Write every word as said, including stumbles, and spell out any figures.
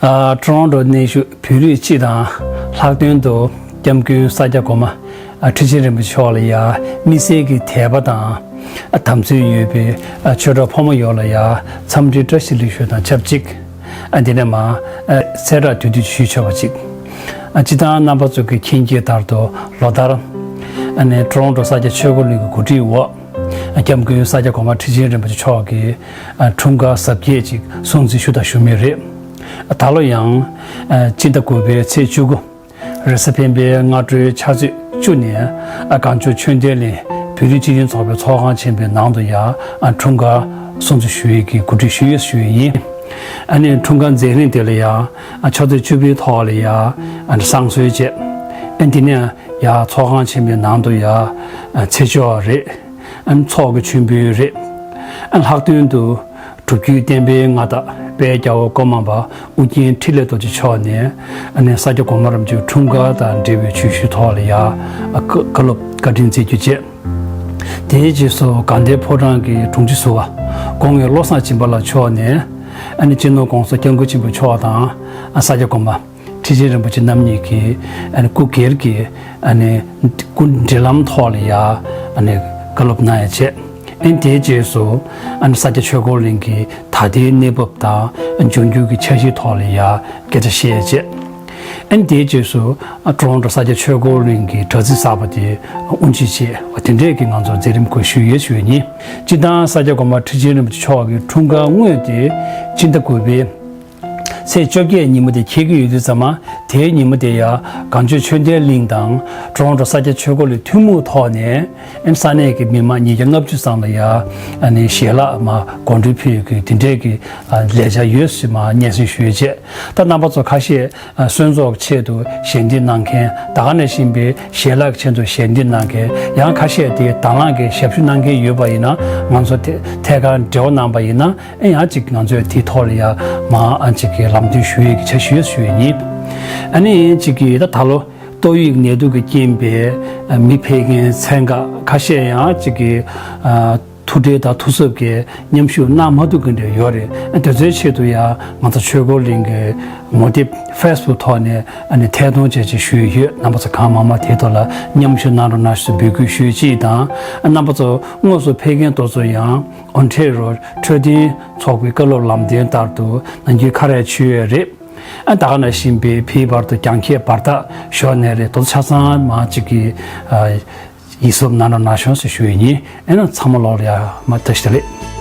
ཨ། ཊོ་རོན་ཊོ་གནས་བཞུགས་བོད་རིགས་སྤྱི་དང་ལྷག་དོན་དུ་སྐྱབས་མགོན་ས་སྐྱ་གོང་མ་ཨ་ཁྲི་ཆེན་རིན་པོ་ཆེ་མཆོག་ལ་ཡ་དམིགས་བསལ་གྱི་དད་པ་དང་ཨ་དམ་ཚིག་ཡོད་པའི་ཨ་ཆོས་གྲོགས་ཕོ་མོ་ཡོངས་ལ་ཡ་འཚམས་འདྲི་བཀྲ་ཤིས་ལེགས་ཞུ་དང་ཆབས་ཅིག་ཨ་འདི་ནས་མ་ཨ་གསལ་བསྒྲགས་དུས་དུས་ཞུས་ཆོག་པ་ཅིག་ཨ་སྤྱི་བཏང་རྣམ་པ་ཚོ་གི་མཁྱེན་གྱི་ལྟར་དུ་ལོ་ལྟར་ཨ་ནི་ཊོ་རོན་ཊོ་ས་སྐྱ་ཆོས་འཁོར་གླིང་གི་གོ་སྒྲིག་འོག་ཨ་སྐྱབས་མགོན་ས་སྐྱ་གོང་མ་ཁྲི་ཆེན་རིན་པོ་ཆེ་མཆོག་གི་ཨ་འཁྲུངས་སྐར་གཟབ་རྒྱས་ཅིག་སྲུང་བརྩི་ཞུ་དང་ཞུ་མུས་རེད། ཨ་ད་ལོ་ཡང་ཨ་སྤྱི་ཟླ་དགུ་པའི་ཚེས་བཅུ་དགུ་རེས་གཟའ་སྤེན་པའི་སྔ་དྲོའི་ཆུ་ཚོད་བཅུ་ནས་ཨ་གངས་ལྗོངས་ཆོས་ལྡན་གླིང་བོད་རིགས་སྤྱི་མཐུན་ཚོགས་པའི་ཚོགས་ཁང་ཆེན་པོའི་ནང་དུ་ཡ་ཨ་འཁྲུངས་སྐར་སྲུང་བརྩི་ཞུ་ཡས་ཀྱི་གོ་སྒྲིག་ཞུ་ཡས་ཞུ་ཡས་ཡིན། ཨ་ནི་འཁྲུངས་སྐར་མཛད་རིམ་དེ་ལ་ཡ་ཨ་ཆུ་ཚོད་བཅུ་པའི་ཐོག་ལ་ཡ་ཨ་བསང་གསོལ་བྱས། ཨ་འདི་ནས་ཡ་ཚོགས་ཁང་ཆེན་པོའི་ནང་དུ་ཡ་ཨ་ཚེ་ཆོག་རེད། ཨ་ཚོགས་ཀྱི་མཆོད་འབུལ་རེད། ཨ་ལྷག་དོན་དུ་སྒྲུབ་བརྒྱུད་བསྟན་པའི་མངའ་བདག་དཔལ་རྒྱལ་བ་ཀརྨ་པ་ཨུ་རྒྱན་འཕྲིན་ལས་རྡོ་རྗེ་མཆོག་ནས་ཨ་ནི་ས་སྐྱ་གོང་མ་རིན་པོ་ཆེའི་འཁྲུངས་སྐར་དང་འབྲེལ་བའི་བརྗོད་གཞིའི་ཐོག་ལ་ཡ་ཨ་བཀའ་བཀའ་སློབ་བཀའ་དྲིན་སྩལ་རྒྱུ་བཅས། དེའི་རྗེས་སུ་དགའ་ལྡན་ཕོ་བྲང་གི་དྲུང་ཆེ་ཟུར་པ་སྐུ་ངོ་བློ་བཟང་སྦྱིན་པ་ལགས་མཆོག་ནས་ཨ་ནི་སྤྱི་ནོར་༸གོང་ས་༸སྐྱབས་མགོན་ཆེན་པོ་མཆོག་དང་ཨ་ས་སྐྱ་གོང་མ་ཁྲི་ཆེན་རིན་པོ་ཆེ་རྣམ་གཉིས་ཀྱི་ཨ་ནི་སྐུ་སྒེར་གྱི་ཨ་ནི་སྐུ་མགྲོན་ལམ་ཐོག་ལ་ཡ་ཨ་ནི་བཀའ་སློབ་གནང་ཡ་བྱས། ཨ་ནི་དེའི་རྗེས་སུ་ཨ་ནི་ས་སྐྱ་ཆོས་འཁོར་གླིང་གི་ད་ལྟའི་གནས་བབ་དང་འབྱུང་འགྱུར་གྱི་འཆར་གཞིའི་ཐོག་ལ་ཡ་སྐད་ཆ་བཤད་ཡ་བྱས། ཨ་ནི་དེའི་རྗེས་སུ་ཨ་ཊོ་རོན་ཊོ་ས་སྐྱ་ཆོས་འཁོར་གླིང་གི་དྲ་ཚིགས་གསར་པ་དེ་དབུ་འབྱེད་བྱས་པ་དེ་འདྲས་ཀྱི་ང་ཚོ་མཛད་རིམ་སྐོར་ཞུ་ཡས་ཞུ་ཡས་ཡིན། སྤྱིར་བཏང་ས་སྐྱ་གོང་མ་ཁྲི་ཆེན་རིན་པོ་ཆེ་མཆོག་གི་འཁྲུངས་སྐར་དངོས་དེ་སྤྱི་ཟླ་དགུ་པའི་ཚེས་བཅོ་བརྒྱད་ཉིན་མོ་དེ་འཁེལ་གྱི་ཡོད་དུས་ཙམ་མ་དེའི་ཉིན་མོ་དེ་ཡ་གངས་ལྗོངས་ཆོས་ལྡན་གླིང་དང་ཊོ་རོན་ཊོ་ས་སྐྱ་ཆོས་འཁོར་གླིང་ཐུན་མོང་ཐོག་ནས་ཨ་ནི་ས་གནས་ཀྱི་མི་མང་ཉིས་བརྒྱ་ལྔ་བཅུ་ཙམ་ལ་ཡ་ཨ་ནི་ཞལ་ལག་མ་གོང་བཀུར་ཕུལ་ཡོད་ཀྱི་དེ་འདྲས་ཀྱི་ཨ་ལས་འཆར་ཡོད་ཟེར་མ་སྙན་སེང་ཞུས་བྱས། ད་རྣམ་པ་ཚོ་ཁ་ཤས་ཨ་གསོལ་ཚོགས་ཆེད་དུ་ཞལ་འདེབས་གནང་མཁན་ད་ག་ནང་བཞིན་པའི་ཞལ་ལག་ཆེད་དུ་ཞལ་འདེབས་གནང་མཁན་ཡང་ཁ་ཤས་དེ་དང་བླངས་ཀྱི་ཞབས་ཞུ་གནང་མཁན་ཡོད་པ་ཡིན་ན་ང་ཚོ་དེ་ཐད་ཀར་འབྲེལ་བ་གནང་པ་ཡིན་ན། ཨ་ཡང་ཅིག་ང་ཚོས་དེའི་ཐོག་ལ་ཡ་མ་ཨ་ཅིག་གི་ལམ་སྟོན་ཞུ་ཡས་ཀྱི་འཆར་གཞི་ཞུ་ཡས་ཡིན། ཨ་ནི་ཅིག་གི་ད་ད་ལོ་ཏོག་དབྱིབས་ནད་དུག་གི་རྐྱེན་པས་ཨ་མི་ཕེབས་མཁན་ཚན་ཁག་ཁ་ཤས་ཡང་ཅིག་གི་ཨ་ཐུགས་ཁྲལ་དང་ཐུགས་གཟབ་ཀྱིས་མཉམ་ཞུགས་གནང་མ་ཐུབ་མཁན་འདྲ་ཡོད་རེད། ཨ་དེ་ཚོའི་ཆེད་དུ་ཡ་ང་ཚོ་ཆོས་འཁོར་གླིང་གི་ངོ་དེབ་ཕེ་སི་བུག་ཐོག་ནས་ཨ་ནི་ཐད་གཏོང་བྱས་ཅིག་ཞུས་ཡོད། རྣམ་པ་ཚོ་གང་མང་མང་དེའི་ཐོག་ལ་མཉམ་ཞུགས་གནང་རོགས་གནང་ཞེས་འབོད་སྐུལ་ཞུས་ཅིག་དང་། ཨ་རྣམ་པ་ཚོ་དངོས་སུ་ཕེབས་མཁན་དེ་ཚོ་ཡང་ཨོན་ཊེ་རི་ཡོ་འཕྲོད་བསྟེན་ཚོགས་པའི་བཀའ་སློབ་ལམ་སྟོན་ལྟར་དུ་ནམ་རྒྱུན་ཁ་རས་མཆོད་ཡས་རེད། ཨ་ད་ག་ནང་བཞིན་པའི་ཕེབས་བར་དུ་གྱང་ཁྱེར་འབར་ཐག་ཞོག་ནས་རེད། དོ་ཆ་ཚང་མ་གཅིག་གིས་ཨ་ཡིད་སྲུབ་གནང་རོགས་གནང་ཞེས་ཞུ་ཡས་ཡིན། ཨ་ནི་ཚང་མ་ལོག་ལ་ཡ་མ་བཀྲ་ཤིས་བདེ་ལེགས།